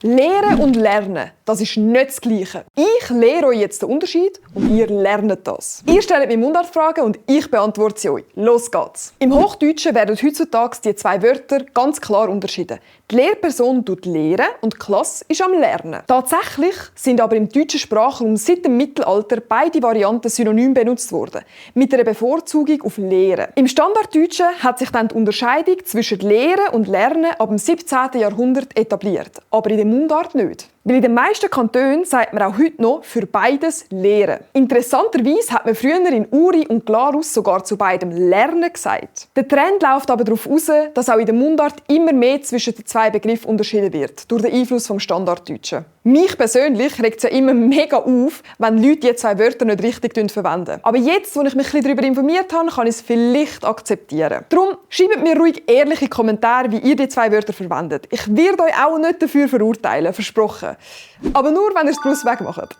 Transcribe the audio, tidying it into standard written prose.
Lehren und Lernen, das ist nicht das Gleiche. Ich lehre euch jetzt den Unterschied und ihr lernt das. Ihr stellt mir Mundartfragen und ich beantworte sie euch. Los geht's! Im Hochdeutschen werden heutzutage die zwei Wörter ganz klar unterschieden. Die Lehrperson tut lehren und die Klasse ist am Lernen. Tatsächlich sind aber im deutschen Sprachraum seit dem Mittelalter beide Varianten synonym benutzt worden, mit einer Bevorzugung auf Lehren. Im Standarddeutschen hat sich dann die Unterscheidung zwischen Lehren und Lernen ab dem 17. Jahrhundert etabliert, aber in der Mundart nicht. Weil in den meisten Kantonen sagt man auch heute noch für beides Lehren. Interessanterweise hat man früher in Uri und Glarus sogar zu beidem Lernen gesagt. Der Trend läuft aber darauf aus, dass auch in der Mundart immer mehr zwischen den zwei Begriffen unterschieden wird, durch den Einfluss vom Standarddeutschen. Mich persönlich regt es ja immer mega auf, wenn Leute die zwei Wörter nicht richtig verwenden. Aber jetzt, wo ich mich ein bisschen darüber informiert habe, kann ich es vielleicht akzeptieren. Darum schreibt mir ruhig ehrliche Kommentare, wie ihr die zwei Wörter verwendet. Ich werde euch auch nicht dafür verurteilen, versprochen. Aber nur, wenn ihr es bloß wegmacht.